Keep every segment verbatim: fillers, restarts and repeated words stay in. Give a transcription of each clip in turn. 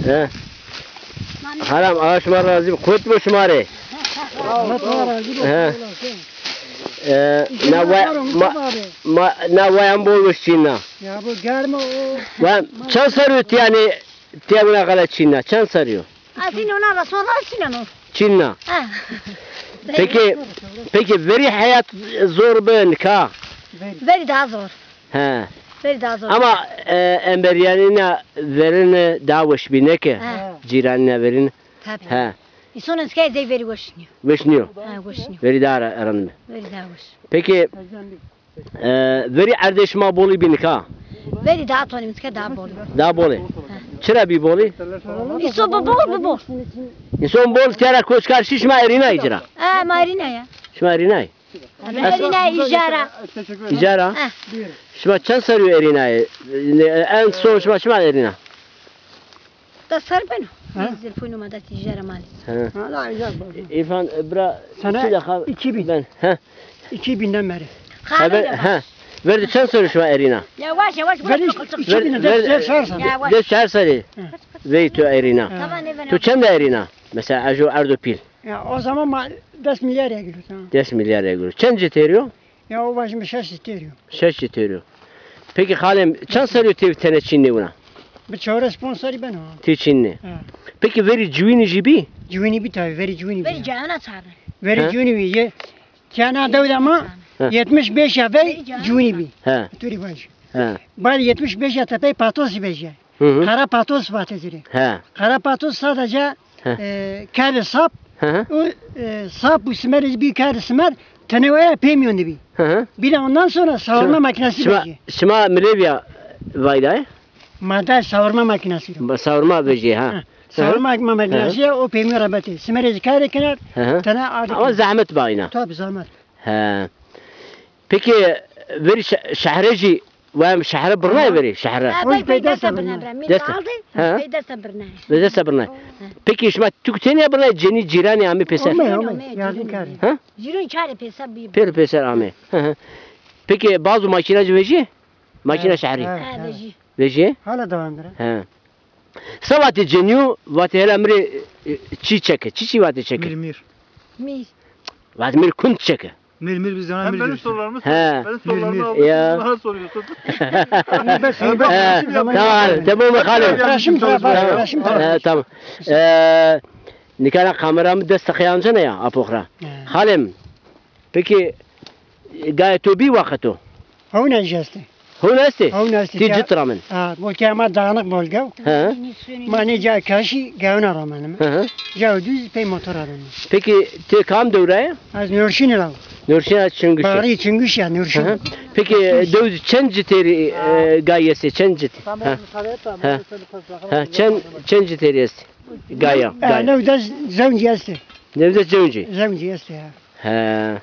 He. Halam, Allah şima razî bo. Quwet bo şima rê. Allah razî bo. He. E, na wa-, ma, ma, na wayan bol weş çîna. Ya bu germ o. Wa, çend serrî yo ti yanî, ti wina qala çîna? Çend serrî yo? Ez îno na ra sonra çîneno. Çîna. Ha. Peki, peki verî heyat zor bi nika? Verî daha zor. He. Verî daha zor. Ama, e, emberîyanîna verîne daha weş bî, ne ki? He. Cîranîna verîne. Tabii. He. Însan eskay zey verî weş nîyo. Weş nîyo. He, weş nîyo. Verî daha ra-, rind bi. Verî daha weş. Peki, e, verî erdê şima bolî bî nika? Verî daha tonî, nika daha bolî. Daha bolî. He. Çira bî bolî? Însan bi bol, bi bol. Însan bol tîya ra koçkar şî, şima erîna îcra. He, ma erîna ya. Şima erîna yî? Erîna îcara. Îcara? Heh. Şima çend serrî yo erîna yê? En son şima çima erîna? Des serrî beno. Ha? Zilfûnê ma dest îcara malî. Ha. Ha, la îcara beno. İrfan, bira, sana iki bin. Ben, ha. İki binden beri. Ha, ver, ha. Ver de çend serrî şima erîna? Yavaş yavaş. Ver, iki bin de, ver, des, des çar serrî. Yavaş. Des çar serrî. Hı. Vey tu erîna. Tamam, ne ben. Tu çend erîna? Mesela, ajo erdo pîl. Ya, o zaman ma des milyar ya giro, tamam. Des milyar ya giro. Çend ci têrî yo? Ya, o başım şeş ci têrî yo. Şeş ci têrî yo. Peki Xalem, çend serrî yo ti tene çînî wina? Bi çewres ponc serrî beno. Ti çînî. Ha. Peki verî ciwînî jî bî? Ciwînî bî tabii, verî ciwînî bî. Verî cayana çarnî. Verî ciwînî bî. Ye, tiyana dewda ma yetmiş beş ya verî ciwînî bî. He. Turî baş. He. Bad yetmiş beş ya tepey patosî vejîya. Hı hı. Qara patos vatê ci rê. He. Qara patos sadece, he, e, kerdê sap. Hı hı. O, e, sap û simerê ci bî kerdê simer, tenê waya pê mîyon de bî. Hı hı. Bir de ondan sonra savurma makinesi vejî. Şima, şima milêvîya vayda? Ma da savurma makinesi ro. Ba-, savurma vejî, ha. Hı. Savurma ma-, makinesi ya, o pê mîyon ra betê. Simerê ci kerdê kenar, tenê ardê kenar. Ama zehmet bayna. Tabii zehmet. He. Peki, verî şe-, şehre jî Wayem şehre birnayê verî, şehre. Ha, pey dest birnayê. Dest. Aldı, pey dest birnayê. Pey dest birnayê. Peki şima tu tenya birnayê, cenî cîranî amê pêser? Ome, ome, yardım kerdî. Ha? Cîran çarê pêser bî. Pêr pêser amê. Hı hı. Peki bazı makîna jî vejî? Makîna şehrî. Ha, vejî. Vejî? Hala devam eder. Ha. Se vatê cenîyo, vatê hela mi rê, e, çî çeke, çî çî vatê çeke? Mîr, mîr. Mîr. Vatê mi rê kund çeke. Mîr, mîr, biz ona mîr diyoruz. Hem benim sorularımı sor. He. Benim sorularımı almışsın, ya, bunları soruyorsun. He. Tamam, tamam, Xalem. Raşim tarafı, Raşim tarafı. He, tamam. E, nika na kameramı dest xeyancene ya, apoxra. He. Xalem, peki, gaye to bî waqeto? Hewna jî estê. Hewna estê? Hewna estê. Ti cit ramin. Ha, bol ke ma dağınık bol gew. He. Ma nê ca kaşî gewna ramin. Hı hı. Caw düz pey motora ramin. Peki ti kam dewra ya? Ez Nurşînî ra. Nurşîn ya Çinguşî. Barî Çinguş ya, Nurşîn. Hı hı. Peki dew çend citêrî, e, gay estê? Çend cit? Ha. Ha. Çend, çend citêrî estê? Gaya, gaya. Newde zewnc estê. Newde zewnc. Zewnc estê ya. He.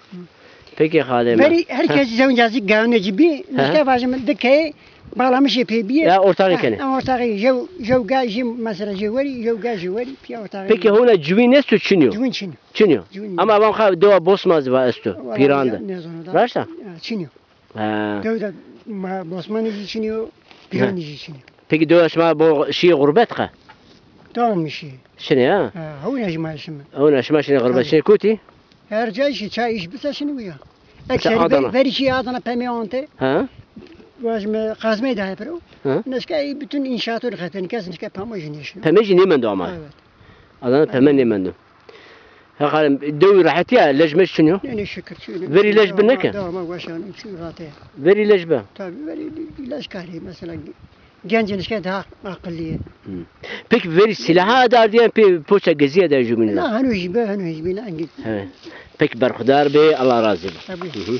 Peki Xalem. Verî herkes zewncazî gayonê ci bî, nişka vajim di keyê balamişê pê bîye. Ya ortaxî kenê. Ha, ortaxî jew, jew gay jî mesela jê werî, jew gay jê werî, pîya ortaxî. Peki hona ciwîn esto çinî yo? Ciwîn çinî yo. Çinî yo. Ama van xa dewa Bosma zî va esto, Pîran de. Raşt a? Çinî yo. Ha. Dew de ma-, Bosmanî jî çinî yo, Pîranî jî çinî yo. Peki dewa şima bo şî xurbet qe? Tamam şî. Şinê ha? Ha, hewna şima şima. Hewna şima şinê xurbet. Şinê kotî? Her cayî şî, ça îş bise şinî uya. Ekser verî şî Adana pemê ante. Ha? Vajime kazmey daha piro. Ha? Neşka ey bütün inşaatı xeteni kes neşka pamajî nêşino. Pemejî nêmendo ama. Evet. Adana peme nêmendo. He Xalem, dew rehetî ya, lej mej çinî yo? Nê, nê, şikir çinî yo. Verî lej bi neke? Dewa ma weşan, çi rahat e. Verî lej bi? Tabii, verî lej karî, mesela, gencê nişke daha akıllı ye. Hı. Peki verî silaha dardîyen pê poça gezîye de jumîn? Na, heno jî bi, heno jî bi, na, engî. Evet. Peki berxudar bê, Allah razî bo. Tabii. Hı hı.